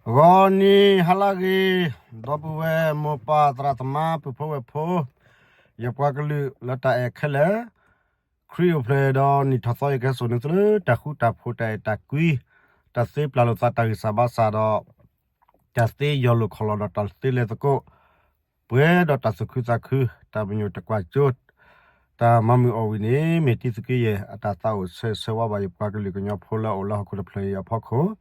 ဂီၤနံၤဟါလၢအဂ့ၤ, ဒီပုၢ်ဝဲၢ်မိၢ်ပၢ်သရၣ်သမါ ပုၢ်ဖိဝဲၢ်ဖိ, ယပှၤကလုာ်လၢတၢ်အဲၣ်ခဲလၢာ်, ခရံာ်အိၣ်ဖျဲၣ်ဒီးနံၣ်ထီၣ်သီ ယကဟဲစိာ်န့ၢ်သုလၢတၢ်ဃူတၢ်ဖိး တၢ်အဲၣ်တၢ်ကွံ, တၢ်သ့ပျၢ်လိာ်သး တၢ်ဂံၢ်စၢ်ဘါစၢ်ဒီး တၢ်သ့ယီၢ်လိာ်ခီၣ်လိာ်ဒီးတၢ်သ့လဲၤသကိး, ပှဲၤဒီးတၢ်သူၣ်ခုသးခု, တၢ်ပညိၣ်တကွၢ်စိ, တၢ်မၤမုာ်အီၣ်ဝံၤန့ၣ် မ့ၢ်တံသုးက့ယဲၢ်အတၢ်သးအိၣ်ဆၢဂ့ၤဆၢဝါဘၣ် ယပှၤကလုာ်ကညီဖိလၢအိၣ်လၢဟီၣ်ခိၣ်တဖျၢၣ်အံၤအဖီခိၣ်,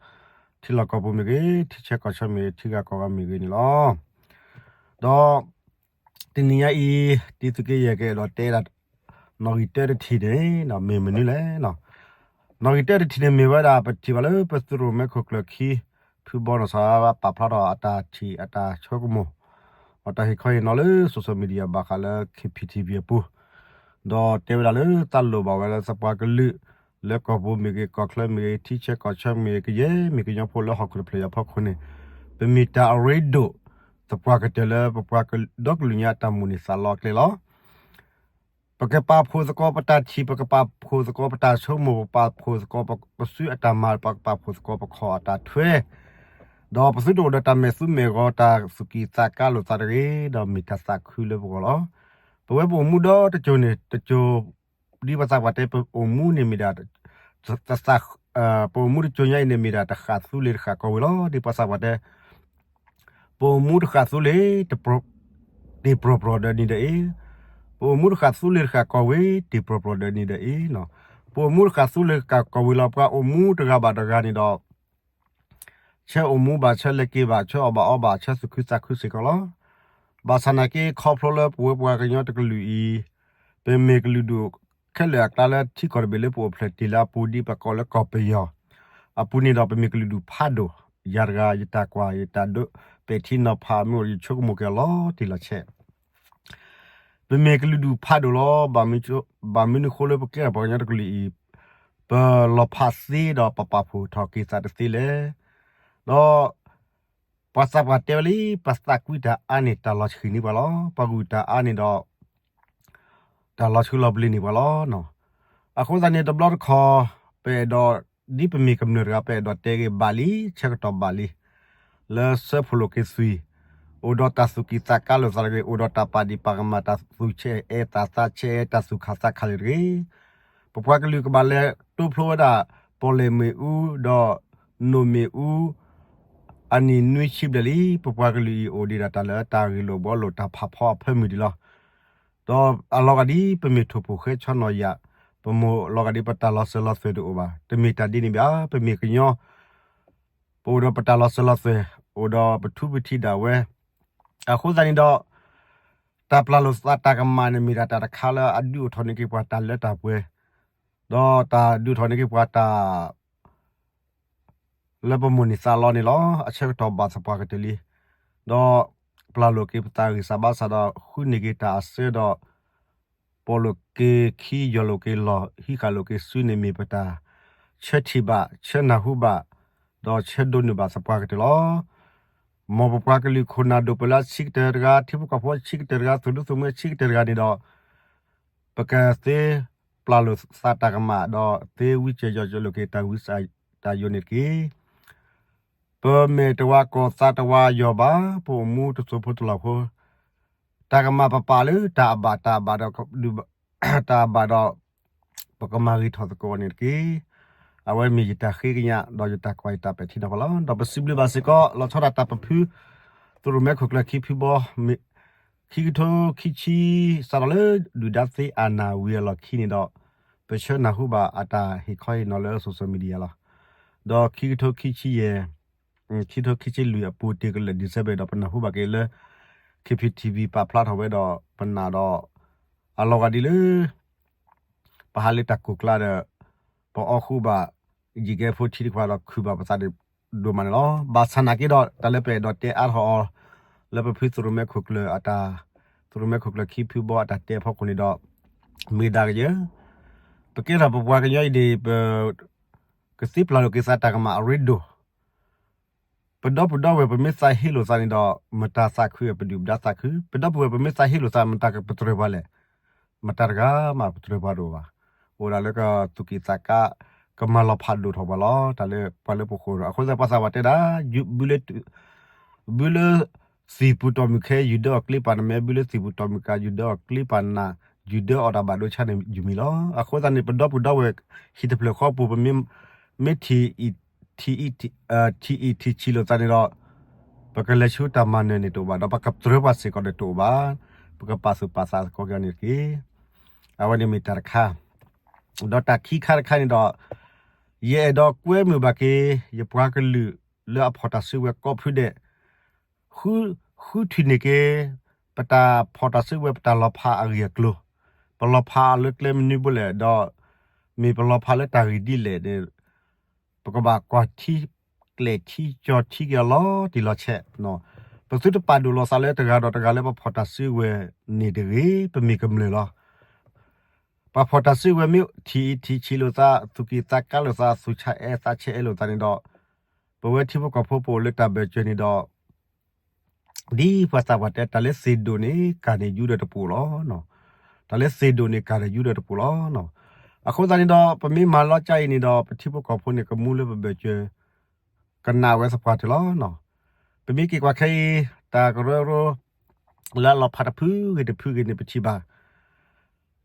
ထံလီၢ်ကီၢ်ပူၤမ့ၢ်ဂ့ၤ, ထံဆၢကီၢ်ဆၢမ့ၢ်ဂ့ၤ, ထံဂၤကီၢ်ဂၤမ့ၢ်ဂ့ၤန့ၣ်လီၤ. ဒီး တနံၤညါအံၤ တံသုးက့ယဲၢ်ကအဲၣ်ဒိးတဲဒၣ် နီၣ်ဂံၢ်တၢတထံၣ်န့ၣ် မ့ၢ်မနုၤလဲၣ်. နီၣ်ဂံၢ်တၢတထံၣ်န့ၣ်မ့ၢ်ဝဲဒၣ် ပထံၣ်ဘၣ်လၢပသုးရိၣ်မဲခိၣ်ကျၢၢ်ခံ ဖုဘီနီၢ်စၢ် ပာ်ဖျါထီၣ်အတၢ်ထံၣ်အတၢ်ဆိကမိၣ်, အတၢ်ဟ့ၣ်ခီဟ့ၣ်နီၤလၢ social media ဘၣ်ဃးလၢ KPTV အပူၤ, ဒီးတဲဝဲဒၣ်လၢသးလိၣ်ဘၣ်ဝဲလၢသပှၢ်ကလုာ် လၢကီၢ်ပူၤမ့ၢ်ဂ့ၤ, ကီၢ်ချၢမ့ၢ်ဂ့ၤ, ထံဆၢကီၢ်ဆၢမ့ၢ်ဂ့ၤ, ကယဲၢ်မ့ၢ်ကညီဖိလၢဟီၣ်ခိၣ်တဖျၢၣ်အံၤအဖီခိၣ်န့ၣ်, ပမ့ၢ်တၢ်အရ့ဒိၣ် သပှၢ်ကတၢၢ်လၢပပှၤဒီကလုာ်ညါအတၢ်မိၣ်န့ၢ်သးလီအကျဲလီၤ. ပကပာ်ဖှိၣ်သကိးပတၢ်ထံၣ်, ပကပာ်ဖှိၣ်သကိးပတၢ်ဆိကမိၣ်, ပကပာ်ဖှိၣ်သကိးပစုအတၢ်မၤ, ပကပာ်ဖှိၣ်သကိးပခီၣ်အတၢ်ထွဲ, ဒီးပသုတအိၣ်ဒီးတၢ်မဲာ်သူမဲာ်ဂီၤ, တၢ်သူၣ်ကံၢ်သးကါလိာ်သးတဂ့ၤ, ဒီးမ့ၢ်တၢ်သးခုလၢပဂီၢ်လီၤ. ပဝဲပအိၣ်မူဒီတစိၤန့ၣ်တစိၤ, ဒ်ပှၤသးပှၢ်တဲ ပအိၣ်မူန့ၣ်မ့ၢ်ဒၣ် ပအိၣ်မူတစိၤညါအံၤန့ၣ်မ့ၢ်ဒၣ်တဃၣ်သူလ့ၤတဃၣ်ကီၢ်ဝ့ၤလီၤ. ဒ်ပှၤသးပှၢ်တဲ ပအိၣ်မူတဃၣ်သူလ့ၤ တ့ၢ်ပျီၢ်ပျီၢ်ဒီးနံၤဒီးအ့, ပအိၣ်မူတဃၣ်သူလ့ၤတဃၣ်ကီၢ်ဝ့ၤ တ့ၢ်ပျီၢ်ပျီၢ်ဒီးနံၤဒီးအ့, ပအိၣ်မူတဃၣ်သူလ့ၤတဃၣ်ကီၢ်ဝ့ၤလီၤ. ပှၤအိၣ်မူတဂၤဘၣ်တဂၤန့ၣ်ဒီး ဆၢအိၣ်မူဘၣ်, ဆၢလဲၤက့ၤဘၣ်, ဆၢအီၣ်ဘၣ်အီဘၣ်, ဆၢသူၣ်ခုသးခုစ့ၢ်ကီးလီၤ. ဘၣ်ဆၣ်နာ်က့ ခီဖျိလၢပဝဲပှၤကညီတကလုာ်အံၤ, ပမ့ၢ်ကလုာ်ဒူၣ်ခဲလၢာ်အကျါလၢထံကီၢ်တဘ့ၣ်လၢပအိၣ်ဖျဲၣ်တ့ၢ်လၢအပူၤ ဒ်ပကိးလၢကီၢ်ပယီၤအပူၤန့ၣ်ဒီး ပမ့ၢ်ကလုာ်ဒူၣ်ဖးဒိၣ်, ယၤတဂၤ ယတၢ်ကွၢ် ယတၢ်ဒိးပဲာ်ထံနီၤဖးမ့ၢ်အိၣ် ယဆိကမိၣ်က့ၤအီၤလီၤတံၢ်လီၤဆဲး ပမ့ၢ်ကလုာ်ဒူၣ်ဖးဒိၣ်လီၤ. ဘၣ်မနုၤဃိလၢပကဲထီၣ်ပှၤကညီတကလုာ်အံၤ, ပလီၤဖးသ့ဒီးပပာ်ဖှိၣ်ထီၣ်က့ၤသးတသ့လဲၣ်. ဒီးပှၤသးပှၢ်တဲဝဲလံ, ပှၤသးကွံတၢ်အါန့ၣ် တၢ်လီၤဆှံးန့ၢ်ပှၤလီၤ. ပှၤဂုာ်တၢ်အါန့ၣ်ဒီး တၢ်လီၤဆှံလီၤပျံၤန့ၢ်ပှၤလီၤ. အဃိသတးန့ၣ် တဘျီတခီၣ် ပအဲၣ်ဒိး ဒ်ပမ့ၢ်ကမျၢၢ်တဂၤ ပအဲၣ်ဒိးတဲက့ၤဘၣ်လံ, ဆၢကတီၢ်ဘၣ်လံ လၢစၢဖှိၣ်လိာ်က့ၤသွံၣ်, အိၣ်ဒီးတၢ်သူၣ်ကံၢ်သးကါလိာ်သးတဂ့ၤ, အိၣ်ဒီးတၢ်ပာ်ဒံးပာ်ကမၣ် တၢ်သူၣ်ဆဲးအဲး တၢ်သးဆဲးအဲး တၢ်သူၣ်ခၣ်သးခၣ်လၢာ်တဂ့ၤ. ပပှၤကလုာ်ကဘၣ်လဲၤတိဖျိဝဲဒၣ် ပီၣ်လဲၣ်မ့ၣ်အူ ဒီးနိၣ်မ့ၣ်အူ အနံၣ်နွံဆံဘျဲၣ်လံ. ပပှၤကလုာ်အံၤအိၣ်ဒံးဒၣ်တၢ်လၢတၢ်ဂ့ၢ်လိာ်ဘှီလိာ် တၢ်ဖးဖီအဖၢမုၢ်ဒံးလီၤ. ဒီးအလီၤဂာ်ဒ်ပမ့ၢ်ထိၣ်ဖိၣ်ဃဲဆီနီၢ်ယၣ်, ပမိၢ်လီၤဂာ်ဒ်ပတၢ်လီၤစၢၤလီၤသွဲၣ်တအိၣ်ဘၣ်. တမ့ၢ်တၢ်ဒ်န့ၣ်ဘၣ်, ပမ့ၢ်ကညီ ပအိၣ်ဒီးပတၢ်လီၤစၢၤလီၤသွဲၣ်, အိၣ်ဒီးပထူပထံးဒၣ်ဝဲ. အဃိသတးန့ၣ်ဒီး တၢ်ပျၢ်လိာ်သးတၢ်ကမၣ်န့ၣ် မ့ၢ်ဒၣ်တၢ်တခါလၢအဒုးအိၣ်ထီၣ်န့ၢ်က့ၤပှၤတၢ်လၢတၢ်ပှဲၤ, ဒီးတၢ်ဒုးအိၣ်ထီၣ်န့ၢ်က့ၤပှၤတၢ် လၢပမိၣ်န့ၢ်သးလီန့ၣ်လီၤ. အဆၢကတီၢ်ဘၣ်သပှၢ်ကတၢၢ်လံ, ဒီးပျၢ်လိာ်က့ၤပသးဂံၢ်စၢ်ဘါစၢ်ဒီး ဃုန့ၢ်က့ၤတၢ်အစၢဒီး ပီၣ်လိာ်က့ၤခံ ယီၢ်လိာ်က့ၤလီၢ် ဟံးဃာ်လိာ်က့ၤစုန့ၣ် မ့ၢ်ပတၢ်ဆၢထံၣ်ဘၣ် ဆၢနၢ်ဟူဘၣ် ဒီးဆၢဒိးန့ၢ်ဘၣ်သပှၢ်ကတၢၢ်လီၤ. မ်ပပှၤကလုာ်ခိၣ်နၢ်ဒိၣ်ပၢလၢအဆံးကတၢၢ်တဂၤ, ထံဖိကီၢ်ဖိအဆံးကတၢၢ်တဂၤ, သုးဒူသုးမုၢ်အဆံးကတၢၢ်တဂၤန့ၣ်ဒီး ပကသ့ပျၢ်လိာ်သးတၢ်ကမၣ်ဒီး သ့ဝံစၢၤယီၢ်စၢၤလိာ်က့ၤတၢ်ဝံစၢၤတၢ်ယိာ်န့ၣ်တက့ၢ်. ပမ့ၢ်တဝၤကီၢ်သးတဝၤယီၢ်ဘၣ်, ပအိၣ်မူတစိၤဖိတလီၢ်ဖိ, တၢ်ကမၣ်ပပာ်လၢတၢ်အဘၣ် တၢ်အဘၣ်ဒီး တၢ်အဘၣ်ဒီး ပကမၤဂ့ၤထီၣ်သကိးအီၤန့ၣ်တက့ၢ်. အဝဲမ့ၢ်ယတၢ်ဃ့ကညး ဒီးယတၢ်ကွၢ်ယတၢ်ပဲာ်ထံနီၤဖးလီၤ. ဒီးပစံးဘျုးဘၣ်စ့ၢ်ကီး လီၤဆီဒၣ်တၢ်ပဖု သုးရိၣ်မဲခိၣ်ကျၢၢ်ခံဖုဘီ ခံကထိခံဆံ စးထီၣ်လၢဒုၣ်ဒါသ့အနၢ်ဝံၤအလီၢ်ခံန့ၣ်ဒီး ပဆၢနၢ်ဟူဘၣ်အတၢ်ဟ့ၣ်ခီဟ့ၣ်နီၤလၢ social media လီၤ. ဒီးခံကထိခံဆံယဲၢ် ခံကထိခံဆံလွံၢ်အပူၤတ့ၢ်ကလၢာ် December ဒီးပနၢ်ဟူဘၣ်က့ၤလၢ K P T V ပာ်ဖျါထီၣ်ဝဲဒီး ပနာ်ဒီး အလီၤဂာ်ဒ်လၢ ပဟးလၢတၢ်ကိၢ်ကျါဒီး ပအီၣ်ဃူဘၣ် ယံာ်ကဲဖိထံတခွါဒီးခုၣ်ဘၣ်ပသးဒိၣ်မးန့ၣ်လီၤ. ဘၣ်ဆၣ်နာ်က့ဒီး တၢ်လၢပအဲၣ်ဒိးတဲအါထီၣ်အီၤ လၢပဖုသုးရိၣ်မဲခိၣ်ကျၢၢ်အတၢ် သုးရိၣ်မဲခိၣ်ကျၢၢ်ခံဖုဘီအတၢ်တဲအဖီခိၣ်န့ၣ်ဒီး မ့ၢ်ဒၣ်ကယဲၢ် ပကဲထီၣ်ပပှၤကညီအံၤန့ၣ် ပကသ့ပျၢ်လိာ်က့ၤသးတၢ်ကမၣ်အရ့ဒိၣ် ပဒီပုၢ်ဒီဝဲၢ် ပမ့ၢ်သးဟ့လိာ်သးန့ၣ်ဒီး မတၤသးခု ပဒုၣ်ပဒါသးခု, ပဒီပုၢ်ဝဲၢ် ပမ့ၢ်သးဟ့လိာ်သး မတၤကပတြၢၤပှၤလဲၣ်. မတၤတဂၤမးပတြၢၤပှၤတအိၣ်ဘၣ်. အိၣ်ဒၣ်လၢကသူၣ်ကံၢ်သးကါ ကမၤလီၤဖးဒိၣ်ထီၣ်ပှၤလီၤ. တၢ်လၢပှၤလၢပဃိဒီး အဃိသတးပှၤသးပှၢ်တဲဒၣ် ဘုလၢ ဘုလၢသံၣ်ပူၤတီၢ်မုၢ်ခဲ ယူၤဒၢအီၤကျ့ပာ်နမဲ, ဘုလၢသံၣ်ပူၤတီၢ်မုၢ်ကး ယူၤဒၢအီၤကျ့ပာ်နၤ, ယူၤဒၢအီၤတၢ်ဘၣ်ဒိဆါန့ၣ် ယူၤမံၤလီၤ. အဃိသတးန့ၣ် ပဒီပုၢ်ဒီဝဲၢ် ဟံၣ်တဖျၢၣ်ဃီပူၤ ပမ့ၢ် မ့ၢ်ထံၣ် ထံၣ်အံၤထံၣ်ဆံးလိာ်သးန့ၣ်ဒီး ပကလဲၤဆူတၢ်မၤနၢၤန့ၣ်တအိၣ်ဘၣ်, ဒီးပကတြၢၤပှၤစ့ၢ်ကီးဒီးတအိၣ်ဘၣ်, ပကပာ်သူၣ်ပာ်သးသကိးက့ၤအီၤန့ၣ်တက့ၢ်. အဝဲန့ၣ်မ့ၢ်တၢ်တခါ, ဒီးတၢ်ခံခါတခါန့ၣ်ဒီး ယအဲၣ်ဒိးကွဲမုာ်ဘၣ်က့ၤ ယပှၤကလုာ်လၢအဖီၣ်တၢ်စုဝဲၤကိးဖုဒဲး ဃု ဃုထံၣ်န့ၢ်က့ၤ ပတၢ်ဖီၣ်တၢ်စုဝဲၤ ပတၢ်လီၤဖးအဂ့ၢ်အကျိၤ, ပလီၤဖးအီၤလၢကျဲမနုၤဘိလဲၣ်, ဒီးမ့ၢ်ပလီၤဖးလၢတၢ်ဂ့ၢ်ဒ်လဲၣ်န့ၣ် ပကဘၣ်ကွၢ်ထံ ကျဲၤထံကၠီထံက့ၤအလီၤတံၢ်လီၤဆဲး, ပသုတပာ်ဒိၣ်လီၤသးလၢတဂၤဒီးတဂၤလၢပဖီၣ်တၢ်စုဝဲၤန့ၣ်တဂ့ၤ, ပမ့ၢ်ကမျၢၢ်လီၤ. ပှၤဖီၣ်တၢ်စုဝဲၤမ့ၢ်ထံၣ်အံၤထံၣ်ဆံးလိာ်သး သူၣ်ကံၢ်သးကါလိာ်သး သူၣ်ဆါအဲၣ်သးဆါအဲၣ်လိာ်သးန့ၣ်ဒီး ပဝဲထံဖိကီၢ်ဖိပအိၣ်လၢတၢ်ဘၢၣ်စၢၤန့ၣ်ဒီး ဒ်ပှၤသးပှၢ်တဲ တၢ်လၢသ့ၣ်ဒိၣ်န့ၣ် ကၢ်န့ၢ်ယူဒီးတပူၤလီၤ. တၢ်လၢသ့ၣ်ဒိၣ်န့ၣ် ကၢ်န့ၢ်ယူဒီးတပူၤလီၤ. အဃိသတးန့ၣ်ဒီး ပမ့ၢ်မၤလီၤကၢ်အံၤန့ၣ်ဒီး ပထံဖိကီၢ်ဖိန့ၣ် ကမူလၢပဘၢၣ်စၢၤ ကနၣ်ဝဲသပှၢ်တၢၢ်လီၤ. ပမ့ၢ်က့ၤကွၢ်ခဲအံၤ တၢ်ကရၢကရိ လၢအလီၤဖးတဖုဂ့ၤတဖုဂ့ၤန့ၣ် ပထံၣ်ဘၣ်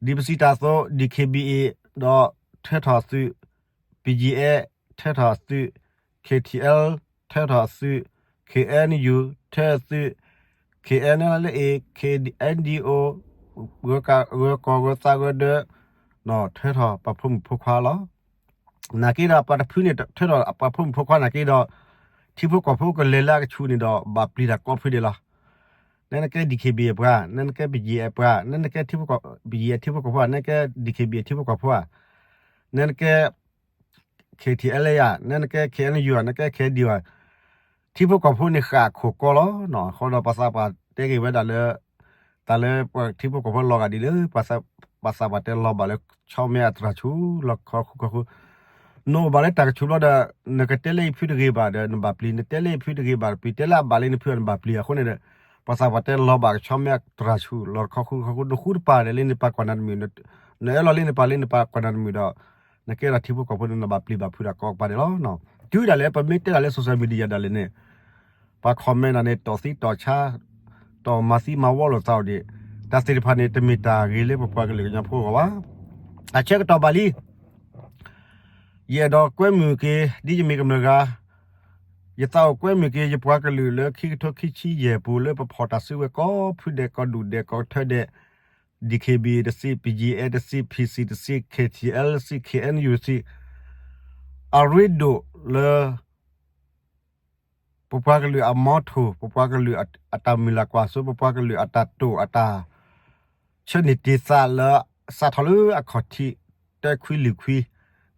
ဒ်ပစံးတၢ်အသိး DKBA ဒီးထၢထီၣ်သုး, BGF ထၢထီၣ်သုး, KTL ထၢထီၣ်သုး, KNU ထၢသုး, KNLA KNDO ဂၢၤကီၢ်ဂၢၤသးဂၢၤဒၢး ထၢထီၣ်ပှၤဖိမုၣ်ဖိခွါလီၤ. နာ်က့ဒီးပှၤတဖုန့ၣ် ထၢထီၣ်ပှၤဖိမုၣ်ဖိခွါနာ်က့ဒီး ထံဖိကီၢ်ဖိကလဲၤလၢအကဆူးန့ၣ်ဒီး ဘၣ်ပျံၤတၢ်ကိးဖုဒဲးလီၤ. နဲနကဲ DKBA ပှၤ, နဲနကဲ BGF ပှၤ, နဲနကဲ ထံဖိကီၢ် BGF ထံဖိကီၢ်ဖိဧါ, နဲနကဲ DKBA ထံဖိကီၢ်ဖိဧါ, နဲနကဲ KTLA ဧါ, နဲနကဲ KNU ဧါ, နဲနကဲ KNDO ဧါ, ထံဖိကီၢ်ဖိန့ၣ်ဃၣ်ခိၣ်ကီလီၤ. အဃိဒီးပှၤသးပှၢ်တဲက့ၤဝဲဒၣ်လၢ တၢ်လၢပှၤထံဖိကီၢ်ဖိလီၤဂာ်ဒ်လၢ ပှၤသးပှၢ်တဲလီၤဘၣ်လၢ ဆီမဲအတြၢ်ဆူၣ် လီၤခီဃူခီဃူ နအိၣ်ဘၣ်လၢတၢ်ကဆူးဘျီဒီး နကတဲလၢအံၤဖုတဂ့ၤဘၣ်ဒီး နဘၣ်ပျံၤ, နတဲလၢအံၤဖုတဂ့ၤဘၣ် ပျံၤ, တဲလၢအဘၣ်လၢနဖု နဘၣ်ပျံၤ. အဃိန့ၣ်ဒီး ပှၤသးပှၢ်တဲလီၤဘၣ်ကဆီမဲအတြၢ်ဆူၣ် လီၤခီဃူခီဃူ နဃူတပၢ်ဒီးလၢန့ၣ်ပှၤကွၢ်နၤတမုာ်, နအၢၣ်လီၤလၢန့ၣ်ပှၤလၢန့ၣ်ပှၤကွၢ်နၤတမုာ်ဒီး နကဲဒၣ်ထံဖိကီၢ်ဖိန့ၣ် နဘၣ်ပျံၤဘၣ်ဖုးတၢ်ကိးကပၤန့ၣ်လီၤ. တုၤဒၣ်လဲာ် ပမ့ၢ်တဲဒၣ်လၢ social media ဒၣ်လဲာ်န့ၣ် ပှၤ comment ဒၣ်န့ၣ် တီၢ်သံတီၢ်ဆါ တီၢ်မၤသံမၤဝီလိာ်သးအီၤဒံး, တၢ်သ့ၣ်တဖၣ်န့ၣ် တမ့ၢ်တၢ်ဂ့ၤလၢပပှၤကလုာ်ကညီဖိအဂီၢ်ဘၣ်. အဆၢကတီၢ်ဘၣ်လံ ယအဲၣ်ဒိးကွဲမုာ်က့ၤ ဒ်ယမ့ၢ်ကမျၢၢ်ဂၤ ယသးအိၣ်ကွဲမုာ်က့ၤ ယပှၤကလုာ်လၢခံကထိခံဆံယဲၢ်ပူၤ လၢပဖီၣ်တၢ်စုဝဲၤကိးဖုဒဲး ကိးဒူၣ်ဒဲး ကိးကထၢဒဲး, DKBA တဆံ, BGF တဆံ, PC တဆံ, KTL တဆံ, KNU တဆံ, အရ့ဒိၣ်လၢ ပပှၤကလုာ်အမီထိၣ်, ပပှၤကလုာ်အတၢ်မုၢ်လၢ်ကွၢ်စိ, ပပှၤကလုာ်အတၢ်တိာ်အတၢ် ဆၢန့ၢ်တ့ၢ်သးလၢ စးထီၣ်လၢအခီၣ်ထံး တၢခွံလွံၢ်ခွံ,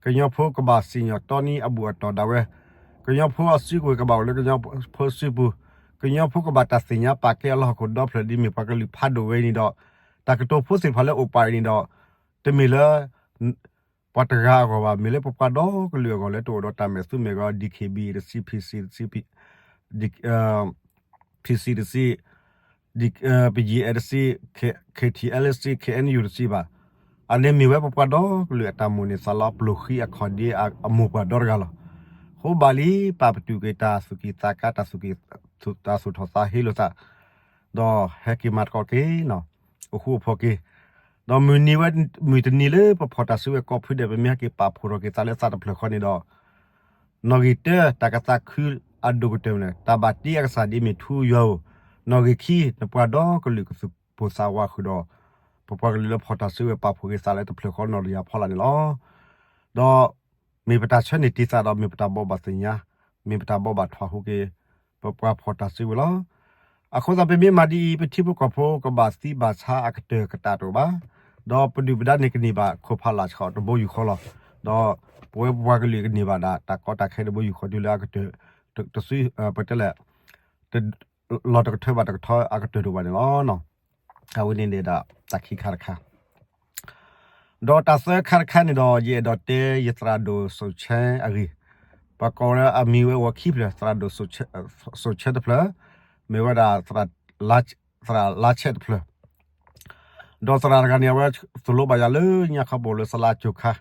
ကညီဖိကဘၣ်စံၣ်ညီၣ်တီနံအဘူၣ်အတီၢ်ဒၣ်ဝဲ, ကညီဖိအစုကဝဲၤကဘၣ်အိၣ်လၢကညီဖိစုပူၤ, ကညီဖိကဘၣ်တၢ်သ့ၣ်ညါပာ်ကဲအလီၢ်ဟီၣ်ခိၣ်ဒီဖျၢၣ် ဒ်မ့ၢ်ပှၤကလုာ်ဖးဒိၣ်ဝဲအံၤန့ၣ်ဒီး, တၢ်ကတိၤဖိသ့ၣ်တဖၣ်လၢအိၣ်ပာ်အံၤန့ၣ်ဒီး, တမ့ၢ်လၢ ပှၤတဂၤအဂီၢ်ဘၣ်, မ့ၢ်လၢပပှၤဒီကလုာ်အဂီၢ်လၢတအိၣ်ဒီးတၢ်မဲာ်သူမဲာ်ဂီၤ DKBA တဆံ, PC တဆံ, PC တဆံ, BGF တဆံ, KTL တဆံ, KNU တဆံဘၣ်. အန့ၣ်မ့ၢ်ဝဲပပှၤဒီကလုာ်အတၢ်မိၣ်န့ၢ်သးလီ ပျိၢ်ဃံအခီၣ်ဒ့အမိၢ်ပှၢ်ဒီတဂၤလီၤ. ဃိဘၣ်လံ ပာ်ပတုာ်က့ၤတၢ်သူၣ်ကံၢ်သးကါ တၢ်သူၣ်ထီၣ်သးဟ့လိာ်သး ဒီးဟဲက့ၤမၤသကိးက့ၤ အိၣ်ဃူအိၣ်ဖိးက့ၤ, ဒီးမုၢ်နံၤဝဲ မုၢ်တနံၤလၢပဖီၣ်တၢ်စုဝဲၤကိးဖုဒဲး ပမ့ၢ်ဟဲက့ၤပာ်ဖှိၣ်ထီၣ်က့ၤသးလၢသးတဖျၢၣ်ဃီန့ၣ်ဒီး, နီၣ်ဂံၢ်တၢ တၢ်ကသးခုအဒိၣ်ကတၢၢ်န့ၣ် တၢ်ဘၣ်တ့အကစၢ်ဒ်မ့ၢ်ထူယွၤဧိၤ, နီၣ်ဂံၢ်ခံ နပှၤဒီကလုာ်ကသူၣ်ပိၢ်သးဝးဃုာ်ဒီး ပပှၤကလုာ်လၢဖီၣ်တၢ်စုဝဲၤပာ်ဖှိၣ်က့ၤသးလၢတဖျၢၣ်ဃီနီၣ်တယၤဖီလာ်န့ၣ်လီၤ. ဒီး မ့ၢ်ပတၢ်ဆၢန့ၢ်တ့ၢ်သးဒီး မ့ၢ်ပတၢ်ဘိးဘၣ်သ့ၣ်ညါ, မ့ၢ်ပတၢ်ဘိးဘၣ်ထွဲဟူးက့ၤ ပပှၤဖီၣ်တၢ်စုဝဲၤလီၤ. အဃိသတး ပမ့ၢ်မၤဒ်အံၤ ပထံဖိကီၢ်ဖိကဘၣ်သံဘၣ်ဆါအကတၢၢ်ကတၢၢ်တအိၣ်ဘၣ်, ဒီးပဒုၣ်ပဒါန့ၣ်ကန့ၢ်ဘၣ် ခိၣ်ဖးလာ်ဆှီတဘိယူၢ်ဃီလီၤ. ဒီးပဝဲပပှၤကလုာ်ကန့ၢ်ဘၣ်ဒၣ် တၢ်ကီတၢ်ခဲတဘိယူၢ်ဃီတုၤလၢအကတၢၢ် တစု ပတဲလဲၣ် လီၤတကထၢဘၣ်တကထၢအကတၢၢ်တအိၣ်ဘၣ်န့ၣ်လီၤ. အဝဲန့ၣ်န့ၣ်ဒီးတၢ်ခံခါတခါ ဒီးတၢ်သၢခါတခါန့ၣ်ဒီး ယအဲၣ်ဒိးတဲယသရၣ်ဒိၣ်စိာ်ဆဲအဂ့ၢ်, ပှၤကိးလၢအမံၤဝဲအီၤခံဖျၢၣ် သရၣ်ဒိၣ်စိာ်ဆဲတဖျၢၣ်, မ့ၢ်ဝဲဒၣ် သရၣ်လါဆဲတဖျၢၣ်, ဒီးသရၣ်တဂၤန့ၣ် အဝဲသိၣ်လိဘၣ်ယၤလၢညါခီပအိၣ်လၢသလါကိၤခါ,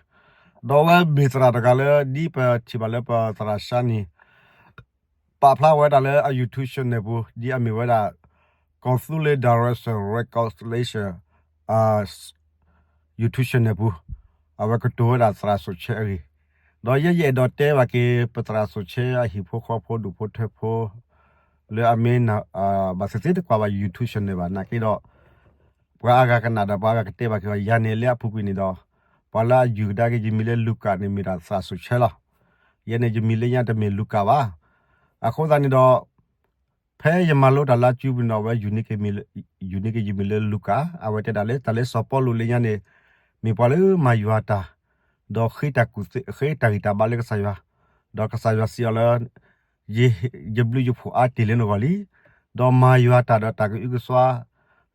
ဒီးအဝဲမ့ၢ်သရၣ်တဂၤလၢ ဒ်ပထံၣ်ဘၣ်လၢပသရၣ်စၢနံၤ ပာ်ဖျါဝဲဒၣ်လၢအ YouTube channel ပူၤ ဒ်အမ့ၢ်ဝဲဒၣ် ကီၢ်သူလ့ၤ Direction Reconciliation YouTube channel ပူၤ အဝဲကတိၤဝဲဒၣ်သရၣ်စိၤဆဲအဂ့ၢ်, ဒီးယဲယအဲၣ်ဒိးတဲဘၣ်က့ၤ ပသရၣ်စိၤဆဲအဟံၣ်ဖိဃီဖိ ဒူၣ်ဖိထၢဖိ လၢအမ့ၢ် ဘၣ်သ့ၣ်သ့ၣ်တကွၢ်ဘၣ် YouTube channel ဘၣ်နာ်က့ဒီး ပှၤအါဂၤကနၣ်ဒီး ပှၤအါဂၤကတဲဘၣ်က့ၤအီၤ ယၤန့ၣ်လၢအပူၤကွံာ်န့ၣ်ဒီး ပှၤလၢအယူၤကဒါက့ၤယမံၤလၢလူၤကၣ်န့ၣ် မ့ၢ်ဒၣ်သရၣ်စိၤဆဲလီၤ. ယဲန့ၣ်ယမံၤလၢညါတမ့ၢ်လူၤကၣ်ဘၣ်. အဃိသတးန့ၣ်ဒီး ဖဲယမၤလိတၢ်လၢအစုပူၤန့ၣ်ဒီး အဝဲ ယူၤန့ၢ်က့ၤယမံၤလၢလူၤကၣ်, အဝဲတဲဒၣ်လၢ တၢ်လၢစီၤပီလူးလၢညါန့ၣ် မ့ၢ်ပှၤလၢမၤယွၤတၢ်, ဒီးဃ့တၢ်ကူၣ်သ့ ဃ့တၢ်ဂံၢ်တၢ်ဘါလၢကစၢ်ယွၤ, ဒီးကစၢ်ယွၤစံးအီၤလၢ ယဘျုးယဖှိၣ်အါတ့ၢ်လၢနဂီၢ်လံ, ဒီးမၤယွၤတၢ်ဒီးတၢ်ကအုကစွါ,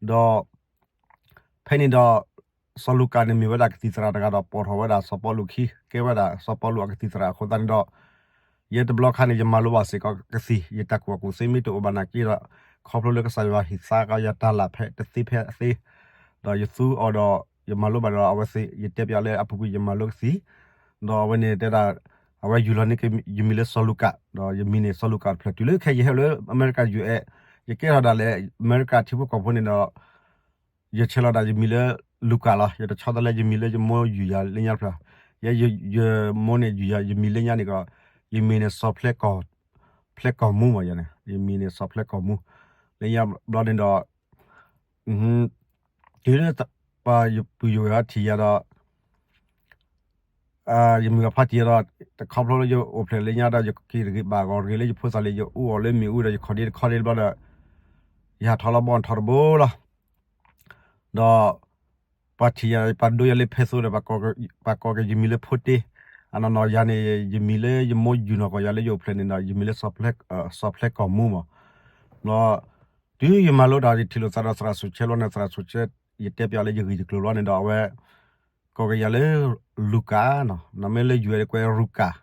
ဒီး ဖဲန့ၣ်ဒီး စီၤလူၤကၣ်န့ၣ်မ့ၢ်ဝဲဒၣ်ကသံၣ်သရၣ်တဂၤဒီး ပိာ်ထီၣ်ဝဲဒၣ်စီၤပီလူးအခံ, ကဲဝဲဒၣ်စီၤပီလူးအကသံၣ်သရၣ်အဃိသတးန့ၣ်ဒီး ယဲတဘျီခါန့ၣ် ယမၤလိဘၣ်စ့ၢ်ကီးကသံၣ်, ယတၢ်ကူၣ်ဘၣ်ကူၣ်သ့မ့ၢ်တအိၣ်ဘၣ်နာ်က့ဒီး ခီဖျိလၢကစၢ်ယွၤဟ့ၣ်သါကီယၤတၢ်လၢ်ဖဲတသ့ဖဲအသ့, ဒီးယသူအီၤဒီး ယမၤလိဘၣ်ဒီးအဝဲသ့ၣ် ယတဲပၠးလၢအပူၤကွံာ်ယမၤလိကသံၣ်, ဒီးအဝဲန့ၣ်တဲဒၣ် အဝဲယူၤလီၤန့ၢ်က့ၤယမံၤလၢစီၤလူၤကၣ်, ဒီးယမံၤန့ၣ်စီၤလူၤကၣ်တဖျၢၣ် တုၤလၢခဲအံၤယဟဲလၢအမဲရကၤ ယူၤအဲၣ်, ယကဲထီၣ်ဒၣ်လဲာ်အမဲရကၤထံဖိကီၢ်ဖိန့ၣ်ဒီး ယဆဲးလီၤဒၣ်ယမံၤလၢလူၤကၣ်လီၤ. ယတဆီတလဲယမံၤလၢယမိၢ်ယူၤယၤလၢညါတဖျၢၣ်, ယဲယမိၢ်န့ၣ်ယူၤယၤ ယမံၤလၢညါန့ၣ်ကီး ယမံၤန့ၣ်စီၤဖျဲကီၢ်, ဖျဲကီၢ်မူမ့ၢ်ယၤန့ၣ် ယမံၤန့ၣ်စီၤဖျဲကီၢ်မူ, လၢညါဘျီန့ၣ်ဒီး တုၤလၢပှၤယပုၢ်ယဝဲၢ်အထံၣ်ယၤဒီး ယမုၢ်ဂၤဖါတံၢ်ဒီး တခီဖျိလၢယအိၣ်ဖျဲၣ်လၢညါဒီး ယက့ၤတဂ့ၤဘၣ်ဂီၤတဂ့ၤလၢယဖိသၣ်လံ ယအူအီၣ်လၢမ့ၣ်အူဒီး ယခီၣ်ဒ့တခီဒ့တဘျီဒီး ယဟးထီၣ်လီၤဘီထီၣ်တဘိလီၤ. ဒီးပှၤထံၣ်ယၤ ပှၤဒိယၤလၢဖဲသိဒီး ပှၤကိးက့ၤယမံၤလၢဖိတ့, အနီၢ်နီၢ်ယၤန့ၣ် ယမံၤလၢယမိၢ်ယူၤနီၢ်ကီၢ်ယၤလၢယအိၣ်ဖျဲၣ်န့ၣ်ဒီး ယမံၤလၢ စီၤဖျဲကီၢ်မူမး. ဒီးတုၤယမၤလိတၢ် ယထံၣ်လိာ်သးဒီးသရၣ်စိၤဆဲလီၤန့ၣ် သရၣ်စိၤဆဲ ယတဲပၠးလၢယဂ့ၢ်ယကျိၤလီၤန့ၣ်ဒီး အဝဲ ကိးက့ၤယၤလၢ လူၤကၣ်, နီၢ်မ့ၢ်လၢယွၤတကွဲးရူၤကၣ်.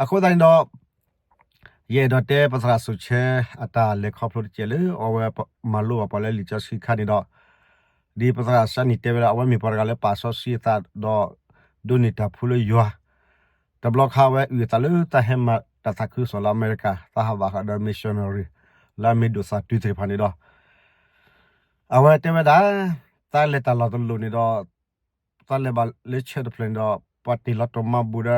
အဃိသတးန့ၣ်ဒီး ယအဲၣ်ဒိးတဲပသရၣ်စိၤဆဲအတၢ်လဲၤခီဖျိတကဲးလၢ အဝဲမၤလိဘၣ်ပှၤလၢလံာ်စီဆှံအခါန့ၣ်ဒီး ဒ်ပသရၣ်စၢနံၤတဲဝဲဒၣ် အဝဲမ့ၢ်ပှၤတဂၤလၢပာ်စီဆှံအသးဒီး ဒိးန့ၢ်တၢ်ဖှူလၢယွၤ, တဘျီခါအဝဲအုၣ်အသးလၢတၢ်ဟဲမၤတၢ်သးခုကစီၣ်လၢအမဲရကၤ တၢ်ဟးဘၣ်ဃးဒီး missionary လၢအမ့ၢ်ဒိၣ်သးတုၤသ့ၣ်တဖၣ်န့ၣ်ဒီး အဝဲတဲဝဲဒၣ် တၢ်လဲၤတၢ်လီၢ်တလိၣ်န့ၣ်ဒီး တၢ်လဲၤဘၣ်လၢဆၢတဖျၢၣ်န့ၣ်ဒီး ပှၤတ့ၢ်လီၤတိၢ်မၤဘူၣ်ဒီး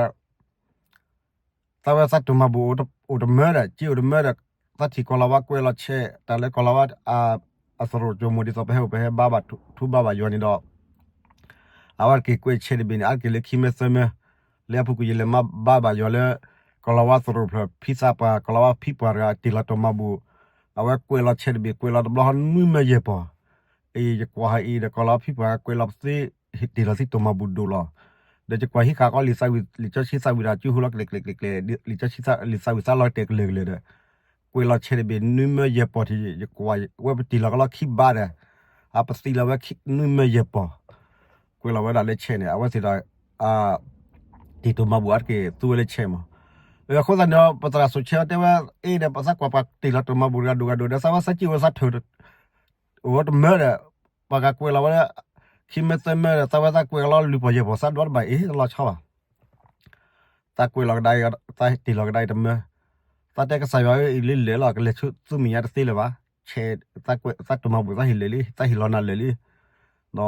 တၢ်ဝဲသးတိၢ်မၤဘူၣ်အိၣ်တမၢဒီး က့အိၣ်တမၢဒီး သးထံၣ်ကီၢ်လီၤဝါကွဲးလီၤဆဲး တၢ်လၢကီၢ်လီၤဝါ အသရိာ်ကၠိၤမိၣ်ဒ်သိးပဟဲအိၣ်ပဟဲဘါဘၣ်ထူဘါဘၣ်ယွၤန့ၣ်ဒီး အဝဲတက့ၤကွဲးဆဲးတဘ့ၣ်န့ၣ် အါတက့ၢ်လၢခံမၢသၢမၢ လၢအပူၤကွံာ်ယလဲၤမၤဘါဘၣ်ယွၤလၢ ကီၢ်လီၤဝါသရိာ်ဖျၢၣ် ဖံသးပှၢ် ကီၢ်လီၤဝါဖံပှၢ်တဂၤ တ့ၢ်လီၤတိၢ်မၤဘူၣ် အဝဲကွဲးလီၤဆဲးတဘ့ၣ် ကွဲးလီၤတဘျီဃီနွံမၢယဲၢ်ပီၢ် အံၤယကွၢ်ဟးအံၤဒီး ကီၢ်လီၤဝါဖံပှၢ်ကွဲးလီၤပသ့ တ့ၢ်လီၤသံတိၢ်မၤဘူၣ်ဒိၣ်လီၤ. ဒီးယကွၢ်ဟံးဃာ်ကီးလံာ်သးဝံၣ် လံာ်စီဆှံသးဝံၣ်တၢ်ကၠူဟူလီၤကျဲၤကျဲၤကျဲၤကျဲၤ လံာ်စီဆှံသးဝံၣ်သးလီၤတဲာ်ကလဲာ်ကလဲာ်ဒီး ကွဲးလီၤဆဲးတဘ့ၣ်နွံမၢယဲၢ်ပီၢ်ထံး ယကွၢ်ဝဲပတ့ၢ်လီၤကလီၤခံဘးဒီး အပသံလီၤဝဲနွံမၢယဲၢ်ပီၢ် ကွဲးလီၤဝဲဒၣ်လၢဆဲးန့ၣ် အဝဲသ့ၣ်ဒီး တ့ၢ်တိၢ်မၤဘူၣ်အါတက့ၢ်သူဝဲလၢဆဲးမး. အဃိသတးန့ၣ်ဒီး ပသရၣ်စိၤဆဲတဲဝဲ အ့ဒီးပသးကွၢ်ပှၤတ့ၢ်လီၤတိၢ်မၤဘူၣ်တဂၤဒိၣ်ဂၤဒိၣ်ဒီး သးဝဲသးစံၣ်ဝဲသးထၢၣ် အိၣ်ဝဲတမၢဒီး ပှၤဂၤကွဲးလီၤဝဲလၢ ခံမၢသၢမၢဒီး သးဝဲသးကွဲးလီၤလွံၢ်ပီၢ်ယဲၢ်ပီၢ် သးဒိးတဘၣ်အ့ၣ်တလီၤဆီဘၣ်. သးကွဲးလီၤကဒါအံၤ သးတ့ၢ်လီၤကဒါအံၤတမၢ သးတဲကစၢ်ယွၤအံၤလၢလၢာ်လီၤ ကလဲၤဆူသူၣ်မံၤညါတသ့လၢၤဘၣ် ဆဲး သးကွဲးသးတိၢ်မၤဘူၣ်သးဟ့ၣ်လၢာ်လံ သးဟ့ၣ်လီၤနၤလၢာ်လံ ဒီ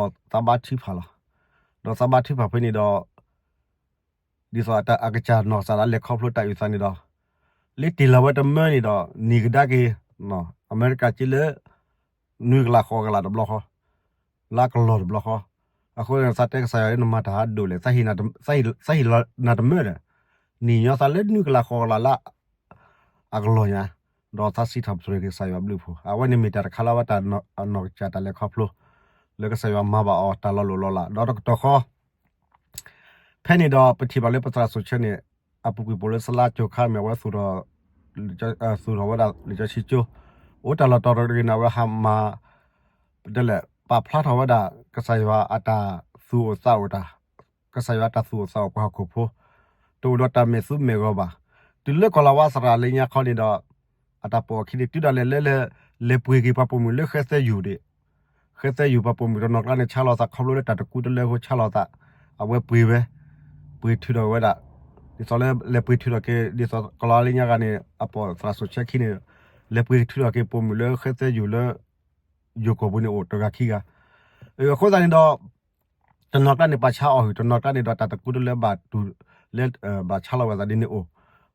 းသးဘါထုကဖၣ်လီၤ. ဒီးသးဘါထုကဖၣ်ဖဲန့ၣ်ဒီး ဒ်သိးအကစၢ်နီၢ်ကစၢ်ဒၣ်လဲၤခီဖျိတၢ်အုၣ်သးန့ၣ်ဒီး လၢတ့ၢ်လီၤဝဲတမၢန့ၣ်ဒီး နံၤကဒါက့ၤ အမဲရကၤက့လၢ နွံကလးဃိးကလးတဘျီဃီ လၢအကလီၢ်တဘျီဃီ. အဃိသတးန့ၣ် သးတဲကစၢ်ယွၤလၢနမၤတၢ်ဟးဒိၣ်လဲၣ် သးဟ့ၣ်လီၤနၤတမၢဒီး နံၤညီသးလၢနွံကလးဃိးကလးလၢ အကလီၢ်ညါ, ဒီးသးစံးထီၣ်ပတြၢၤက့ၤကစၢ်ယွၤဘျုးဖှိၣ် အဝဲန့ၣ်မ့ၢ်တၢ်တခါလၢအဝဲတၢ်နီၢ်ကစၢ်တၢ်လဲၤခီဖျိ လၢကစၢ်ယွၤမၤဘၣ်အီၤတၢ်လီၤလိၢ်လီၤလး ဒီးတကတီၢ်ဃီ ဖဲန့ၣ်ဒီးပထံၣ်ဘၣ်လၢပသရၣ်စိၤဆၢန့ၣ် အပူၤကွံာ်ပိာ်လၢစလါကၠိခါမ့ၢ်အဝဲ သူၣ်ထီၣ်ဝဲဒၣ်လံာ်စီဆှံကၠိ အိၣ်တၢ်လီၢ်တတီၤတဂ့ၤန့ၣ် အဝဲဟးမၤ ပတဲလဲၣ် ပာ်ဖျါထီၣ်ဝဲဒၣ် ကစၢ်ယွၤအတၢ်သူၣ်အိၣ်သးအိၣ်တၢ် ကစၢ်ယွၤအတၢ်သူၣ်အိၣ်သးအိၣ်ပှၤဟီၣ်ခိၣ်ဖိ တအိၣ်ဒီးတၢ်မဲာ်သူမဲာ်ဂီၤဘၣ်. တုၤလၢကီၢ်လီၤဝါသရၣ်လၢညါခီန့ၣ်ဒီး အတၢ်ပိာ်အခံန့ၣ် တုၤဒၣ်လဲာ်လၢလဲၤပှ့ၤက့ၤပှၤပိာ်မုၣ်လၢဃဲသဲယူၤဒံး ဃဲသဲယူၤပှၤပိာ်မုၣ်တနီၤကျါန့ၣ် ဆါလီၤသးခီဖျိလၢတၢ်တကူတလၢအဃိ ဆါလီၤသး အဝဲပှ့ၤဝဲ ပှ့ၤထုးထီၣ်ဝဲဒၣ်, ဒ်သိးလၢလဲၤပှ့ၤထုးထီၣ်က့ၤ ဒ်သိးကလီၤလၢညါဂၤန့ၣ် အပိာ်သရၣ်စိၤဆဲခံန့ၣ် လဲၤပှ့ၤထုးထီၣ်က့ၤပိာ်မုၣ်လၢဃဲသဲယိာ်လၢ ယိၤကီၢ်ပူၤန့ၣ်အိၣ်တဂၤခံဂၤ, အဃိသတးန့ၣ်ဒီး တနီၤကျါန့ၣ် ပှၤဆါအီၣ်ဟုၣ်, တနီၤကျါန့ၣ်ဒီး တၢ်တကူတလၢဘၣ်တူၢ်လၢ ဘၣ်ဆါလီၤဝဲသးဒ်န့ၣ်အိၣ်,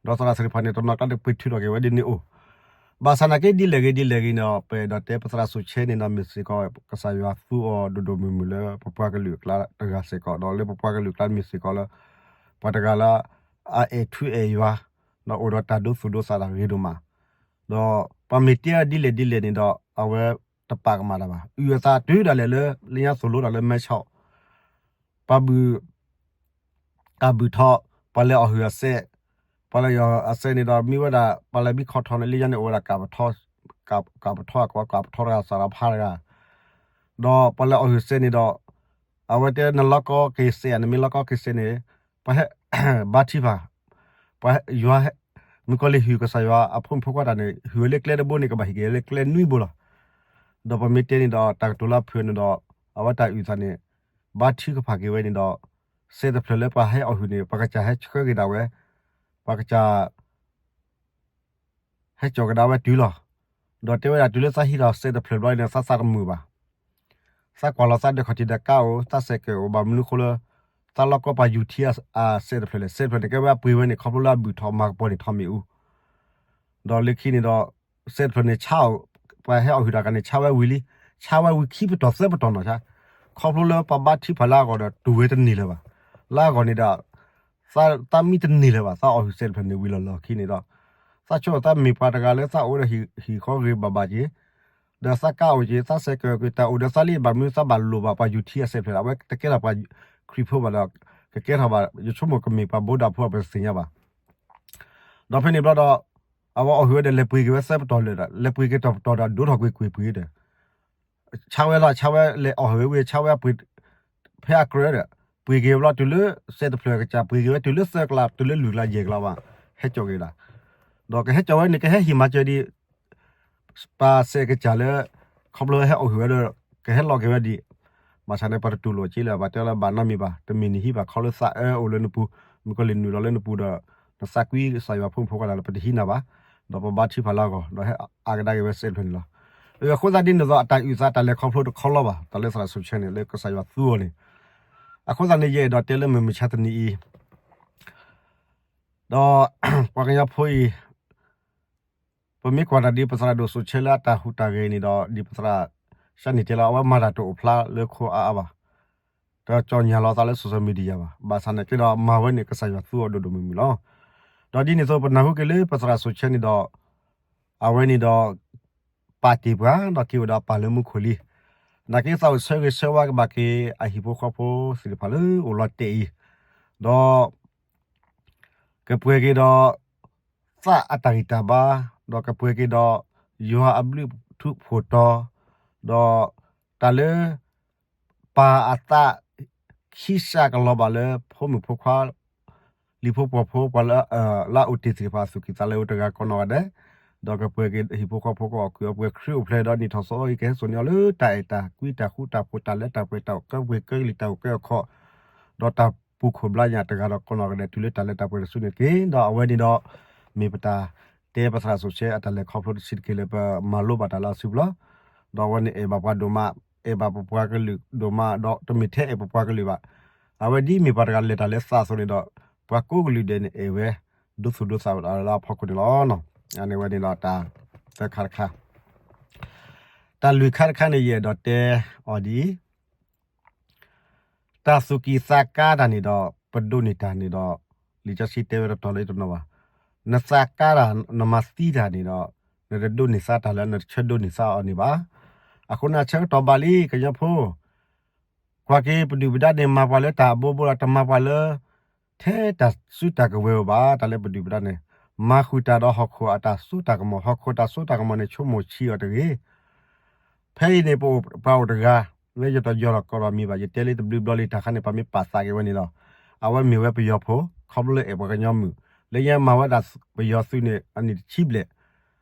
ဒီးသရၣ်သ့ၣ်တဖၣ်န့ၣ် တနီၤကျါန့ၣ် ပှ့ၤထုးထီၣ်က့ၤဝဲဒ်န့ၣ်အိၣ်, ဘၣ်ဆၣ်နာ်က့ဒ်လဲၣ်ဂ့ၤဒ်လဲၣ်ဂ့ၤန့ၣ်ဒီး ပအဲၣ်ဒိးတဲပသရၣ်စိၤဆဲန့ၣ်ဒီး မ့ၢ်စ့ၢ်ကီး ကစၢ်ယွၤသူအီၤဒိၣ်ဒိၣ်မုၢ်မုၢ်လၢပပှၤကလုာ်အကျါတဂၤစ့ၢ်ကီး, ဒီးလၢပပှၤကလုာ်အကျါမ့ၢ်စ့ၢ်ကီးလၢ ပှၤတဂၤလၢ အအဲၣ်ထူအဲၣ်ယွၤ, ဒီးအိၣ်ဒီးတၢ်ဒိသူၣ်ဒိသးတၢ်ဂ့ၤဒိၣ်မး, ဒီးပှၤမ့ၢ်တဲဒ်လဲၣ်ဒ်လဲၣ်န့ၣ်ဒီး အဝဲတပာ်ကမၣ်တၢ်ဘၣ်. အုၣ်အသးတုၤဒၣ်လဲာ်လၢ လၢညါသိၣ်လိတၢ်လၢမဲဆီး, ပှၤဘုၣ် တၢ်ဘုၣ်ထီၣ်, ပှၤလဲၤအီၣ်ဟုၣ်အစဲး, ပှၤလဲၤအီၣ်ဟုၣ်အစဲးန့ၣ်ဒီး မ့ၢ်ဝဲဒၣ် ပှၤလဲၤမံခီထီန့ၣ် လၢညါန့ၣ်အိၣ်ဝဲဒၣ် ကးပထီ, ကးပထီအကီ, ကးပထီတဂၤ စးထီဖးတဂၤ, ဒီးပှၤလဲၤအီၣ်ဟုၣ်စဲးန့ၣ်ဒီး အဝဲတဲနလီၢ်ကီက့ၤစဲး နမ့ၢ်လီၢ်ကီက့ၤစဲးန့ၣ် ပှၤဟဲ ဘါထုကဖၣ်, ပှၤယွၤဟဲ မုၣ်ကီၤလံၢ်ဟုၣ်ကစၢ်ယွၤအဖိမုၣ်ဖိခွါတၢ်န့ၣ် ဟုၣ်ဝဲလၢကျဲတဘိန့ၣ် ကဘၣ်ဟံးက့ၤလၢကျဲနွံဘိလီၤ. ဒီးပမ့ၢ်တဲန့ၣ်ဒီး တၢ်ကတိၤလၢအဖုၣ်န့ၣ်ဒီး အဝဲတၢ်အုၣ်သးန့ၣ် ဘါထုကဖၣ်က့ၤဝဲန့ၣ်ဒီး စဲးတဖျၢၣ်လၢပှၤဟဲအီၣ်ဟုၣ်န့ၣ် ပှၤကစၢ်ဟဲဆှၢက့ၤဒၣ်ဝဲ, ပှၤကစၢ် ဟဲကၠီၣ်ကဒါဝဲတုၤလီၤ. ဒီးတဲဝဲဒၣ်တုၤလၢသးဟံးထီၣ်စဲးတဖျၢၣ်ဘျီန့ၣ် သးသးတမုာ်ဘၣ်. သးကွၢ်လီၤသးဒၢးခီၣ်ထံးဒီးကါအိၣ်, သးစဲးကဲၤအိၣ်, ဘၣ်မနုၤဃိလၢ သးလီၢ်ကီပှၤယူၤထံအစဲးတဖျၢၣ်လဲၣ်. စဲးတဖျၢၣ်န့ၣ် ကဲဝဲအပှ့ၤဝဲန့ၣ် ခီဖျိလၢအဘုၣ်ထီၣ်မၤကပီၤန့ၣ်ထီၣ်မ့ၣ်အူ ဒီးလၢခံန့ၣ်ဒီး စဲးတဖျၢၣ်န့ၣ်ဆါအိၣ်, ပှၤဟဲအီၣ်ဟုၣ်တၢ်ဂၤန့ၣ် ဆါဝဲဝံၤလံ, ဆါဝဲဝံၤခံပတီၢ်သၢပတီၢ်နီၤဆါ, ခီဖျိလၢပှၤဘါထုကဖၣ်လၢအဂီၢ်ဒီးတူၢ်ဝဲတန့ၢ်လၢၤဘၣ်. လၢအဂီၢ်န့ၣ်ဒီး သးမံတန့ၢ်လၢၤဘၣ်. သးအီၣ်ဟုၣ်စဲးတဖျၢၣ်န့ၣ်ဝံၤလီၢ်လီၢ်ခံန့ၣ်ဒီး သးဆိကမိၣ်သးမ့ၢ်ပှၤတဂၤလၢသးအိၣ်ဒီးဟံၣ်ဃီဂ့ၤဘၣ်ဘၣ်က့ၤ ဒီးသးကါအိၣ်က့ၤ, သးစဲးကဲၤက့ၤ, တၢ်အိၣ်ဒီးသးလံ ဘၣ်မနုၤသးဘၣ်လိၣ်ဘၣ်ပှၤယူၤထံအစဲးတဖျၢၣ်လဲၣ်. အဝဲတကဲထီၣ်ပှၤခရံာ်ဖိဘၣ်ဒီး ကကဲထီၣ်ဘၣ်, ယဆိကမိၣ်ကမ့ၢ်ပှၤဘိးဒၣ်ဖိအပတသ့ၣ်ညါဘၣ်. ဒီးဖဲန့ၣ်ဘျီဒီး အဝဲအီၣ်ဟုၣ်ဝဲဒီးလဲၤပှ့ၤက့ၤဝဲသၢပတီၢ်လၢာ်ဒီး လဲၤပှ့ၤက့ၤတပတီၢ်ဒီးဒိၣ်ထီၣ်ကွ့ၢ်ကွ့ၢ်ပှ့ၤဒီး ဆါဝဲလီၤ, ဆါဝဲလဲၤအီၣ်ဟုၣ်ဝဲဝံၤ ဆါဝဲပှ့ၤ ဖဲအကြၢးဒီး ပှ့ၤက့ၤဘျီတုၤလၢ စဲးတဖျၢၣ်ကစၢ် ပှ့ၤက့ၤဝဲတုၤလၢသၢကျါ တုၤလၢလွံၢ်ကျါယဲၢ်ကျါဘၣ်, ဟဲကၠီၣ်က့ၤဒၣ်. ဒီးကဟဲကၠီၣ်ဝဲန့ၣ် ကဟဲဟံၣ်မၤစၢၤဒံး ပှၤစဲးကစၢ်လၢ ခီဖျိဟဲအီၣ်ဟုၣ်ဝဲဒီး ကဟဲလီၤက့ၤဝဲဒံး, ဘၣ်ဆၣ်န့ၣ် ပှၤတတူၢ်လိာ်က့ၤလၢၤဘၣ်, တဲလၢဘၣ်နီတမံၤဘၣ်, တမ့ၢ်နဟံၣ်ဘၣ်, ခီလၢသးအၢအိၣ်လၢနပူၤ, မုၣ်ကီၤလံၢ်နုာ်လီၤလၢနပူၤဒီး နသးကွံကစၢ်ယွၤဖိမုၣ်ဖိခွါတၢ်လၢပတဟံးနၤဘၣ်, ဒီးပဘါထုကဖၣ်လၢအဂီၢ် ဒီးဟဲအါကဒါက့ၤဝဲစဲးတဖျၢၣ်န့ၣ်လီၤ. အဃိသတးဒ်န့ၣ်အသိး အတၢ်အုၣ်သးတၢ်လဲၤခီဖျိတခီလီၤဘၣ်, တၢ်လၢသရၣ်စိၤဆဲန့ၣ် လၢကစၢ်ယွၤသူအီၤန့ၣ်, အဃိသတးန့ၣ် ယအဲၣ်ဒိးတဲလၢမုၢ်မဆါတနံၤအံၤ ဒီး ပှၤကညီဖိအံၤ ပမ့ၢ်ကွၢ်တၢ်ဒ်ပသရၣ်ဒိၣ်စိၤဆဲလၢအတၢ်ဟူးတၢ်ဂဲၤန့ၣ်ဒီး ဒ်ပသရၣ် ရှါန့ၣ်တဲလီၤ အဝဲမၤတၢ်တအိၣ်ဖျါလၢခိအါအါဘၣ်, တကၠီၣ်ညါလီၤသးလၢ social media ဘၣ်, ဘၣ်ဆၣ်နာ်က့ဒီးမၤဝဲန့ၣ် ကစၢ်ယွၤသူအီၤဒိၣ်ဒိၣ်မုၢ်မုၢ်လီၤ. ဒီးဒ်န့ၣ်အသိး ပနၢ်ဟူက့ၤလၢပသရၣ်စိၤဆဲန့ၣ်ဒီး အဝဲန့ၣ်ဒီး ပာ်တ့ၢ်ပှၤ ဒီးက့ၤအိၣ်ဒီးပၢ်လၢမူခိၣ်လံ. နာ်က့သးအိၣ်ဆၢဂ့ၤဆၢဝါက့ၤဘၣ်က့ၤ အဟံၣ်ဖိဃီဖိသ့ၣ်တဖၣ်လၢအိၣ်လီၤတဲာ်အံၤ, ဒီး ကပှဲၤက့ၤဒီး သးအတၢ်ဂံၢ်တၢ်ဘါ, ဒီးကပှဲၤက့ၤဒီး ယွၤအဘျုးထူးဖှိၣ်တီၤ, ဒီး တၢ်လၢ ပၢ်အသး ခံစးကလီၤဘၣ်လၢ ဖိမုၣ်ဖိခွါ လံၤဖိပှီၤဖိ ပှၤလၢ လၢအအိၣ်တ့ၢ်သ့ၣ်တဖၣ် သူၣ်ကံၢ်သးလဲအိၣ်တဂၤကိးနီၢ်ဂၤဒဲး, ဒီးကပှဲၤက့ၤဟံၣ်ဖိဃီဖိကအီၣ်ကုၢ်အီပှဲၤ ခရံာ်အိၣ်ဖျဲၣ်ဒီးနံၣ်ထီၣ်သီအံၤ ကဟဲစိာ်န့ၢ်အီၤလၢတၢ်အဲၣ်တၢ်ကွံတၢ်ဃူတၢ်ဖိး တၢ်လၢတၢ်ပှဲၤ တၢ်အိၣ်ကၢပှဲၤကၢလံာ် တၢ်အိၣ်ကၢအခီၣ်, ဒီးတၢ်ပူၤခိၣ်ဘျါညၣ်တဂၤဒီးကိးနီၢ်ဂၤဒဲး တုၤလၢတၢ်လၢတၢ်ပှဲၤတစုန့ၣ်တက့ၢ်. ဒီးအဝဲန့ၣ်ဒီး မ့ၢ်ပတၢ်တဲပသရၣ်စိၤဆဲအတၢ်လဲၤခီဖျိတဆံးတက့ၢ်လၢပမၤလိဘၣ်တၢ်လၢအစုပူၤလီၤ. ဒီးအဝဲန့ၣ်အဲၣ်ဘၣ်ပှၤဒိၣ်မး, အဲၣ်ဘၣ်ပပှၤကလုာ်ဒိၣ်မး ဒီးတမ့ၢ်ထဲအဲၣ်ပပှၤကလုာ်ဘၣ်. အဝဲဒ်မ့ၢ်ပှၤတဂၤလဲၤတၢ်လၢသးအသိးန့ၣ်ဒီး ပှၤကိးကလုာ်ဒဲးန့ၣ်အဲၣ်ဝဲ ဒိသူၣ်ဒိသးဝဲဒၣ်လၢအဖီခိၣ်န့ၣ်လီၤ. အန့ၣ်ဝဲန့ၣ်ဒီးတၢ်သၢခါတခါ, တၢ်လွံၢ်ခါတခါန့ၣ် ယအဲၣ်ဒိးတဲအီၤဒ်အံၤ တၢ်သူၣ်ကံၢ်သးကါတၢ်န့ၣ်ဒီး ပဒိးန့ၢ်တၢ်န့ၣ်ဒီး လံာ်စီဆှံတဲဝဲတတီၤလၢတနီၤဘၣ်. နသးကါတၢ် နမၤသံတၢ်န့ၣ်ဒီး နတဒိးန့ၢ်သးတၢ်လၢနတဆၢဒိးန့ၢ်သးအီၤန့ၣ်ဘၣ်. အဃိန့ၣ်အဆၢကတီၢ်ဘၣ်လံ ကညီဖိ ကွၢ်က့ၤပဒုၣ်ပဒါန့ၣ် မၤပှၤလၢတၢ်အဘိဘိဒီး တမၤပှၤလၢ ထဲတၢ်စုတၢ်ကဝဲၤဧိၤဘၣ်. တၢ်လၢပဒုၣ်ပဒါန့ၣ် မၤဃုာ်တၢ်ဒီးဟီၣ်ခိၣ်အတၢ်စိတၢ်ကမီၤ, ဟီၣ်ခိၣ်တၢ်စိတၢ်ကမီၤန့ၣ် ဆိကမိၣ်ဆံးအီၤတဂ့ၤ. ဖဲအံၤန့ၣ် ပအိၣ်ပှၤအိၣ်တဂၤ လၢယတယီၤဒီးကိးဒီးမံၤဘၣ်, ယတဲလၢတဘျုးဘျီလံ တၢ်ခါန့ၣ် ပမ့ၢ်ပာ်သးက့ၤဝဲန့ၣ်ဒီး အဝဲမ့ၢ်ဝဲပယီၤဖိ ခီဖျိလၢအဲၣ်ပှၤကညီမုၣ် လၢညါမၤဝဲဒၣ်ပယီၤသုးန့ၣ် အနံၣ်တဆံဘျဲၣ်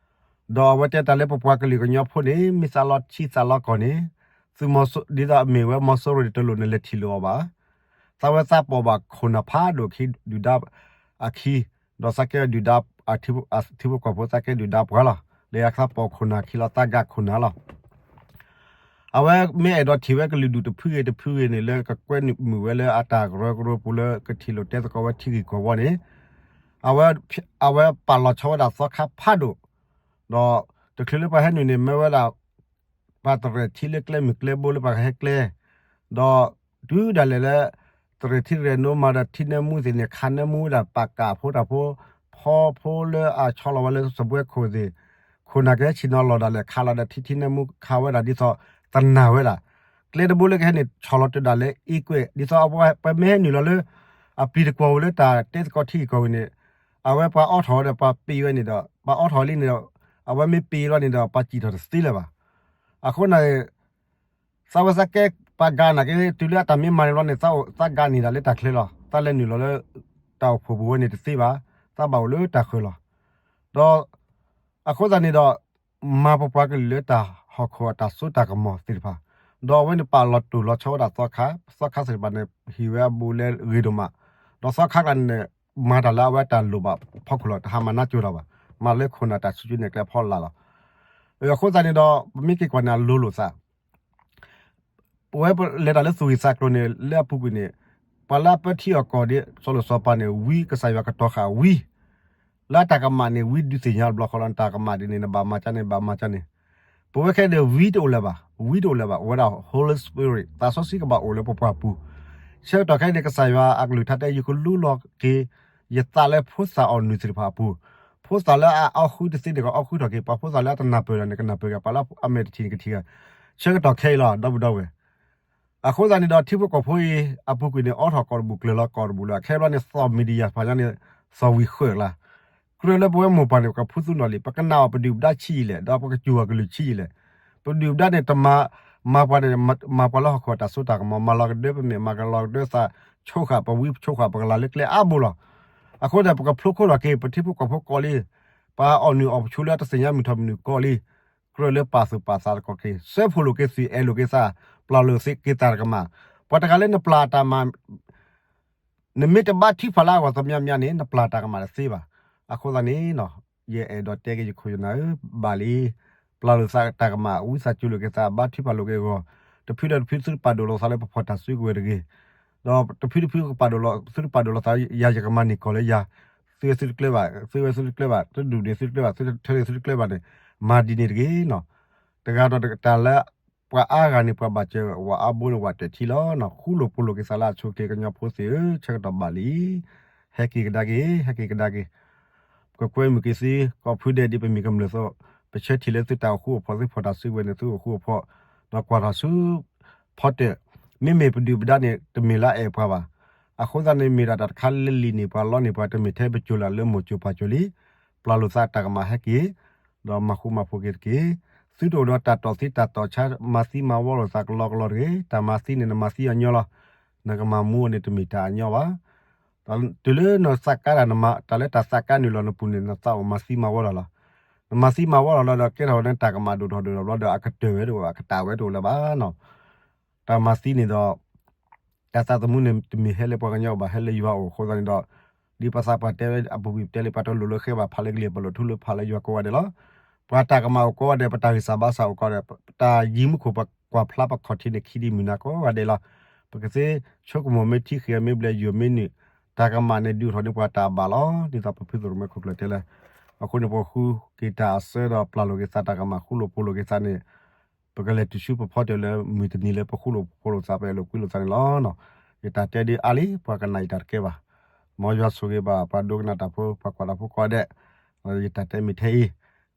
ဒီးအဝဲတဲတၢ်လၢပပှၤကလုာ်ကညီဖိန့ၣ် မ့ၢ်သးလီထံသးလီကီၢ်န့ၣ် သုးမီၤစိ ဒ်သိးအမ့ၢ်ဝဲမီၤစိရိၤန့ၣ် တလိၣ်နလဲၤထံၣ်လိာ်အီၤဘၣ်. သးဝဲသးပိာ်ဘၣ်ခိၣ်နၢ်ဖးဒိၣ်ခံဒုၣ်ဒါအခံ, ဒီးသးကဲဒုၣ်ဒါ ထံဖိကီၢ်ဖိသးကဲဒုၣ်ဒါပှၤလီၤ. လၢအသးပိာ်ခိၣ်နၢ်ခံလီၤ သးဂၤခိၣ်နၢ်လီၤ. အဝဲမ့ၢ်အဲၣ်ဒိးထံၣ်ဝဲကလုာ်ဒူၣ်တဖုဂ့ၤတဖုဂ့ၤန့ၣ် လၢကကွဲမုာ်ဝဲလၢအတၢ်ကရၢကရိပူၤလၢကထံၣ်လိာ်တဲသကိးဝဲထံဂ့ၢ်ကီၢ်ဝီန့ၣ် အဝဲပာ်လီၤဆီဝဲဒၣ်သီခါဖးဒိၣ်, ဒီးတချုးလၢပှၤဟဲနုာ်န့ၣ် မၢဝဲဒၣ် ပှၤတရဲၣ်ထံလၢကျဲမုၢ်ကျဲဘိလၢပှၤကဟဲကျဲ, ဒီးတုၤဒၣ်လဲာ်လၢ တရဲၣ်ထံရဲၣ်နိမၤဒီးထံနၢမူသ့ၣ်န့ၣ် ခးနၢမူဝဲဒၣ်ပာ်ကၢ်ဖိတၢ်ဖိ, ဖီဖိလၢအဆီလီၤဝဲလၢစပွဲခိၣ်သ့ၣ်, ခိၣ်နၢ်ကဟဲဆ့ၣ်နီၤလီၤဒၣ်လဲာ် ခးလီၤဒီးထံထံနၢမူခးဝဲဒၣ်ဒ်သိး တနာ်ဝဲဒၣ်, ကျဲတဘိလၢကဟဲန့ၣ် ဆီၣ်လီၤတၢ်ဒၣ်လဲာ်အ့ကွဲး ဒ်သိးပှၤမ့ၢ်ဟဲနုာ်လီၤလၢ အပျံၤတကွီၢ်ဝဲလၢတၢ်တဲသကိးထံဂ့ၢ်ကီၢ်ဂ့ၢ်န့ၣ် အဝဲပှၤအိးထီၣ်ဝဲဒီးပှၤပ့ၤဝဲန့ၣ်ဒီး ပှၤအိးထီၣ်လံန့ၣ်ဒီး အဝဲမ့ၢ်ပ့ၤလီၤန့ၣ်ဒီး ပှၤစံၣ်ထီၣ်တသ့လၢၤဘၣ်. အဃိန့ၣ် သးဝဲသးကဲပှၤဂၤနာ်က့ တုၤလၢအတၢ်မ့ၢ်မၤန့ၣ်ဘျီန့ၣ် သးဂၤန့ၢ်ဒၣ်လၢတၢ်ချၢလီၤ. သးလဲၤနုာ်လီၤလၢ တၢ်အိၣ်ဖှိၣ်ပူၤဝဲန့ၣ်တသ့ဘၣ်, သးဘၣ်အိၣ်လၢတၢ်ဃၢၤလီၤ. ဒီး အဃိသတးန့ၣ်ဒီး မၤပပှၤကလုာ်လၢတၢ်ဟီၣ်ခိၣ်အတၢ်စိတၢ်ကမီၤသ့ၣ်တဖၣ်, ဒီးအဝဲန့ၣ်ပာ်လီၤတိၢ်လီၤဆီဝဲဒၣ်သီခါ, သီခါသ့ၣ်တဖၣ်န့ၣ် ဟ့ၣ်ဝဲအဘူးအလဲဂ့ၤဒိၣ်မး, ဒီးသီခါကျါန့ၣ် မၤတၢ်လၢအဝဲတၢ်လိၣ်ဘၣ်ဖီခိၣ်လီၤ, တဟါမၤနါကၠိတၢ်ဘၣ်, မၤလၢခိၣ်နၢ်တၢ်ဆူၣ်ဆူၣ်န့ၣ်ကျဲဖီလာ်လီၤ. အဃိသတးန့ၣ်ဒီး ပမ့ၢ်က့ၤကွၢ်န့ၣ် အလိၤလိာ်သး ပဝဲလဲၤတၢ်လၢသူၣ်ဂံၢ်သးကျိၤန့ၣ် လၢအပူၤကွံာ်န့ၣ် ပှၤလၢအပၢထံအီၣ်ကီၢ်ဒ်စီၤလိၤစီၤပၤန့ၣ် ဝံကစၢ်ယွၤကတီၤဃာ်ဝံ, လၢအတၢ်ကမၣ်န့ၣ် ဝံဒုးသ့ၣ်ညါတဘျီဃီလီၤ နတၢ်ကမၣ်ဒ်န့ၣ် နဘၣ်မၤကၢန့ၣ် ဘၣ်မၤကၢန့ၣ်, ပဝဲခဲအံၤဒီး ဝံတအိၣ်လၢၤဘၣ်, ဝံတအိၣ်လၢၤဘၣ်, အဝဲဒၣ် Holy Spirit သးစီဆှံကဘၣ်အိၣ်လၢပပှၤပူၤ, ဆၢကတီၢ်ခဲအံၤန့ၣ် ကစၢ်ယွၤအကလုၢ်ကထါတဲ ယကလူလီၤက့ၤ ယသးလၢဖိသၣ်အီၣ်နုၢ်သ့ၣ်တဖၣ်အပူၤ, ဖိသၣ်လၢအအီၣ်ဃုတသ့န့ၣ် ကအီၣ်ဃုထီၣ်က့ၤ, ပှၤဖိသၣ်လၢအတနၢ်ပၢၢ်ဒီးန့ၣ် ကနၢ်ပၢၢ်က့ၤ, ပှၤလၢအမဲာ်တထံၣ်န့ၣ်ကထံၣ်က့ၤ, ဆၢကတီၢ်ခဲအံၤလီၤ ဒီပုၢ်ဒီဝဲၢ်. အဃိသတးန့ၣ်ဒီး ထံဖိကီၢ်ဖိအံၤအပူၤကွံာ်န့ၣ် အိးထီၣ်ကီၢ်တဘူၣ်ကျၢၤလီၤကီၢ်တဘူၣ်လၢ ခဲဘျီန့ၣ် သီၣ် media တဖၣ်ညါန့ၣ် သီၣ်ဝံၤဃၢၤလၢ်, ကြၢးလၢပဝဲမိၢ်ပၢ်န့ၣ် ပကဖုသူနီၣ်လံ, ပကနၣ်အီၤပဒုၣ်ပဒါဆံးယံာ်လဲၣ်, ဒီးပကစူၢ်အီၤကလုၢ်ဆံးယံာ်လဲၣ်, ပဒုၣ်ပဒါန့ၣ် တမၤ မၤပှၤန့ၣ် မၤပှၤလၢဟီၣ်ခိၣ်အတၢ်စိတၢ်ကမီၤ, မၤလီၤကဒၢပမဲာ်, မၤကလီၤကဒၢသး, ဆိဃာ်ပဝံဆိဃာ်ပကလၤလၢကျဲအါဘိလီၤ. အဃိသတး ပကဖျိခိၣ်လီၤက့ၤ ပထံဖိကီၢ်ဖိကီးလံ, ပှၤအီၣ်နုၢ်အီၣ်ပဆူလၢအတသ့ၣ်ညါမုၢ်ထီၣ်မုၢ်နုာ်ကီးလံ, ကြၢးလၢပာ်သူၣ်ပာ်သးသကိးက့ၤ, စၢဖှိၣ်လိာ်က့ၤသွံၣ်, အဲၣ်လိာ်က့ၤသး, ပျၢ်လိာ်က့ၤသးတၢ်ကမၣ်, ပှၤတဂၤလၢနပျၢ်တၢ်မၤ နမ့ၢ်တဘါထုကဖၣ်လၢအဂီၢ်သမျၣ်မျၣ်န့ၣ် နပျၢ်တၢ်ကမၣ်တသ့ဘၣ်. အဃိသတးန့ၣ် ယအဲၣ်ဒိးတဲက့ၤယခိၣ်ယနၢ်ဧၢ, ဘၣ်လံ, ပျၢ်လိာ်သးတၢ်ကမၣ်, ဝံသးစူၤလိာ်က့ၤသး, ဘါထုကဖၣ်လိာ်က့ၤအဂီၢ်, တဖုဒီးတဖုသုတပာ်ဒိၣ်လိာ်သးလၢပဖီၣ်တၢ်စုကဝဲၤတဂ့ၤ, ဒီးတဖုတဖုကပာ်ဒိၣ်လိာ်, သုတပာ်ဒိၣ်လိာ်သး, ယၤယကမၤန့ၢ်ကီၢ်လၢယၤ, သုဝဲသုတကျဲဘၣ်, သုဝဲသုတကျဲဘၣ်, သုဒူၣ်န့ၣ်သုတကျဲဘၣ်, သုထၢန့ၣ်သုတကျဲဘၣ်န့ၣ်, မၤဒ်န့ၣ်တဂ့ၤနီၤ. တဂၤဒီးတၢ်လၢ ပှၤအါဂၤန့ၣ် ပှၤဘၣ်စၢၤဝဲအါဘိန့ၣ် ဝးတၢၢ်ထံလီၤ. ဃူလိာ်ဖိးလိာ်က့ၤသးလၢအဆိအချ့ကညီဖိသ့ၣ်ဧၢ, ဆၢကတီၢ်ဘၣ်လံ. ဟဲက့ၤကဒါက့ၤ, ဟဲက့ၤကဒါက့ၤ, ပကကွဲမုာ်က့ၤသု, ကိးဖုဒဲးဒ်ပမ့ၢ်ကမျၢၢ်အသိး, ပဆၢထံၣ်လၢသုတၢ်အိၣ်ဃူအိၣ်ဖိး, သုဖီၣ်တၢ်စုကဝဲၤန့ၣ် သုအိၣ်ဃူအိၣ်ဖိး, ဒီးကွၢ်ထီၣ်ဆူ ဖီတၢၣ်, မ့မ့ၢ်ပဒုၣ်ပဒါန့ၣ် တမ့ၢ်လၢအအဲၣ်ပှၤဘၣ်. အဃိသတးန့ၣ် မ့ၢ်ဒၣ်တၢ်တခါလၢလံၣ်န့ၢ်ပှၤလီန့ၢ်ပှၤ, တမ့ၢ်ထဲပစိၤလၢ်လၢမိၢ်စိၤပၢ်စိၤလံ. ပျၢ်လိာ်သးတၢ်ကမၣ်ဟဲက့ၤ, ဒီးမၤဃူမၤဖိးက့ၤတက့ၢ်. သုတအိၣ်ဒီးတၢ်တီၢ်သံတၢ်တီၢ်ဆါ, မၤသံမၤဝီလိာ်သးကလီကလီတဂ့ၤ. တၢ်မၤသံန့ၣ် နမၤသံအီၤညီလီၤ. နကမၤမူအီၤန့ၣ် တမ့ၢ်တၢ်အညီဘၣ်. တုၤလၢနသးကါတၢ်, တၢ်လၢတၢ်သးကါနုာ်လီၤနပူၤန့ၣ် နသးအိၣ်မၤသံမၤဝီလိာ်လီၤ. နမၤသံမၤဝီလိာ်လီၤဒီး ကဲထီၣ်ဝဲန့ၣ် တၢ်ကမၣ်ဒိၣ်ထီၣ်ဒိၣ်ထီၣ်ဘျီဒီး အကတၢၢ်ဝဲတအိၣ်, အကတၢၢ်ဝဲတအိၣ်လၢၤဘၣ်နီၤ. တၢ်မၤသံန့ၣ်ဒီး တၢ်သးသမူန့ၣ် တမ့ၢ်ဟဲလၢပှၤကညီဘၣ်, ဟဲလၢယွၤအအိၣ်အဃိသတးန့ၣ်ဒီး, ဒ်ပှၤသးပှၢ်တဲဝဲအပူၤကွံာ် ပတဲလၢ ပှၤတလိၣ်လၢဃဲဘၣ်, ဖးလၢကလံၤ ပလိၣ်ထူလၢဖးလၢယွၤကိးဂၤဒဲးလီၤ. ပှၤတၢ်ကမၣ်အိၣ်ကိးဂၤဒဲး, ပတၢ်ဂံၢ်စၢ်ဘါစၢ်အိၣ်ကိးဂၤဒဲး, ပတၢ်ယံၤမူခိၣ်ပကွၢ်ဖျါပခီၣ်ထံးန့ၣ် ခံဒံမုၢ်နၤကိးဂၤဒဲးလီၤ. ပကသ့ဆိကမိၣ်မ့ၢ်ထံဃ့ၢ်မ့ၢ်ဘျဲၣ်ယိာ်မ့ၢ်နုာ်, တၢ်ကမၣ်န့ၣ် ဒုးအိၣ်ထီၣ်န့ၢ်ပှၤတၢ်ဘၣ်လီၤ. ဒ်သိးပဖုသရိၣ်မဲခိၣ်ကျၢၢ်တဲလၢ အဃိန့ၣ် ပဃုက့ၤတၢ်အစၢဒီးပျၢ်လိာ်က့ၤသးတၢ်ကမၣ် ဃူလိာ်ဖိးလိာ်က့ၤသးန့ၣ် ပကလဲၤတုၤဆူပဖီတၢၣ်လၢမုၢ်တနံၤလၢပဃူလိာ်ဖိးလိာ်သး ပအဲၣ်လိာ်ကွံလိာ်သးန့ၣ်လီၤ. ယတၢ်တဲဒ်အါလံ, ပှၤကနၣ်ယတၢ်တကဲဘၣ်. မ်ယွၤဆိၣ်ဂ့ၤဘၣ် ပှၤဒိကနၣ်တၢ်ဖိ ပှၤကွၢ်တၢ်ဖိကိးဂၤဒဲး, ယတၢ်တဲမ့ၢ်ထဲအံၤ,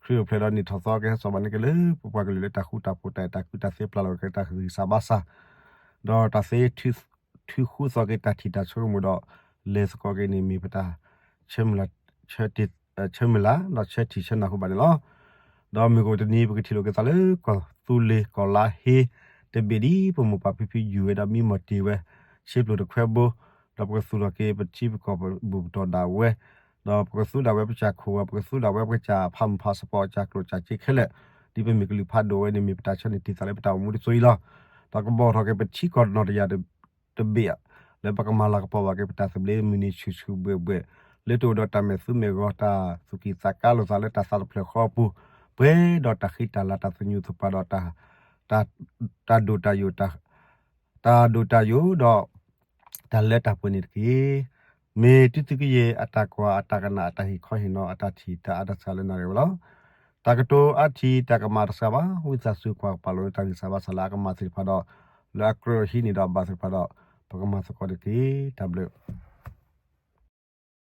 ခရံာ်အိၣ်ဖျဲၣ်ဒီးနံၣ်ထီၣ်သီကဟဲစိာ်ဘၣ်န့ၢ်က့ၤလၢပပှၤကလုာ်လၢတၢ်ဃူတၢ်ဖိး တၢ်အဲၣ်တၢ်ကွံ တၢ်သ့ပျၢ်လိာ်က့ၤတၢ်ဂံၢ်စၢ်ဘါစၢ်, ဒီးတၢ်သ့ ထုဃူသီက့ၤတၢ်ထံၣ်တၢ်ဆိကမိၣ်ဒီး လဲၤသကိးက့ၤန့ၣ် မ့ၢ်ပတၢ် ဆၢမုၢ်လၢ် ဒီးဆၢထံၣ်ဆၢနၢ်ဟူဘၣ်န့ၣ်လီၤ. ဒီးမုၢ်ကအိၣ်တနံၤ ပကထံၣ်လိာ်က့ၤသးလၢကီၢ်သူလ့ၤကီၢ်လါဟ့ တဘ့ၣ်ဒ်ပမိၢ်ပၢ်ဖံဖုယုၢ်ဝဲဒီးမံမီၢ်တ့ၢ်ဝဲ ဆ့ပျိတခွဲဘိ, ဒီးပကသူၣ်ထီၣ်က့ၤပထံပကီၢ်ပဘူၣ်ပတီၢ်ဒၣ်ဝဲ, ဒီးပကသူဒၣ်ဝဲပကစၢ်ဖးမုၢ်ဖးစပီၤ ကစၢ်ကျိၣ်စၢ်စ့ခဲလၢာ်, ဒ်ပမ့ၢ်ကလုာ်ဖးဒိၣ်ဝဲန့ၣ် မ့ၢ်ပတၢ်ဆၢန့ၣ်တ့ၢ်သးလၢပတၢ်အိၣ်မူတစိၤအံၤလီၤ. ဒီးကဘီၣ်ထီၣ်က့ၤပထံကီၢ်တနီၤတယၢ်တဘ့ၣ်, လၢပကမၤလၤကပီၤဘၣ်က့ၤပတၢ်သဘျ့မုၢ်နံၤဆူၣ်ဆူၣ်ဘှဲၣ်ဘှဲၣ်, လၢတအိၣ်ဒီးတၢ်မဲာ်သူမဲာ်ဂီၤ တၢ်သူၣ်ကံၢ်သးကါလိာ်သးလၢတၢ်သးတဖျၢၣ်ဃီအပူၤ, ပှဲၤဒီးတၢ်ဃံတၢ်လၤတၢ်သညူးသပှၢ်ဒီး တၢ်ဒိၣ်တၢ်ယိာ် တၢ်ဒိၣ်တၢ်ယိာ်ဒီး တၢ်လၢတၢ်ပှဲၤန့ၣ်တက့ၢ်. မ့ၢ်တုၤသုးကယဲၢ်အတၢ်ကွၢ်အတၢ်ကနၣ် အတၢ်ဟ့ၣ်ခီဟ့ၣ်နီၤ အတၢ်ထံၣ်တၢ်အါတၢ်ဆှးလၢနၣ်ရံၣ်ဝဲလီၤ. တၢ်ကတိၤအါထံၣ်တၢ်ကမၣ်တဆှးဘၣ်. ဝံသးစူၤကွၢ်ကပာ်လီၤလၢတၢ်ဂံၢ်စၢ်ဘါစၢ်လၢအကမၣ်သ့ၣ်တဖၣ်ဒီး လၢအကြၢးဟံးန့ၢ်ဒီးဘၣ်သ့ၣ်တဖၣ်ဒီး ပကမၤသကိးတက့ၢ်. တၢ်ဘျုး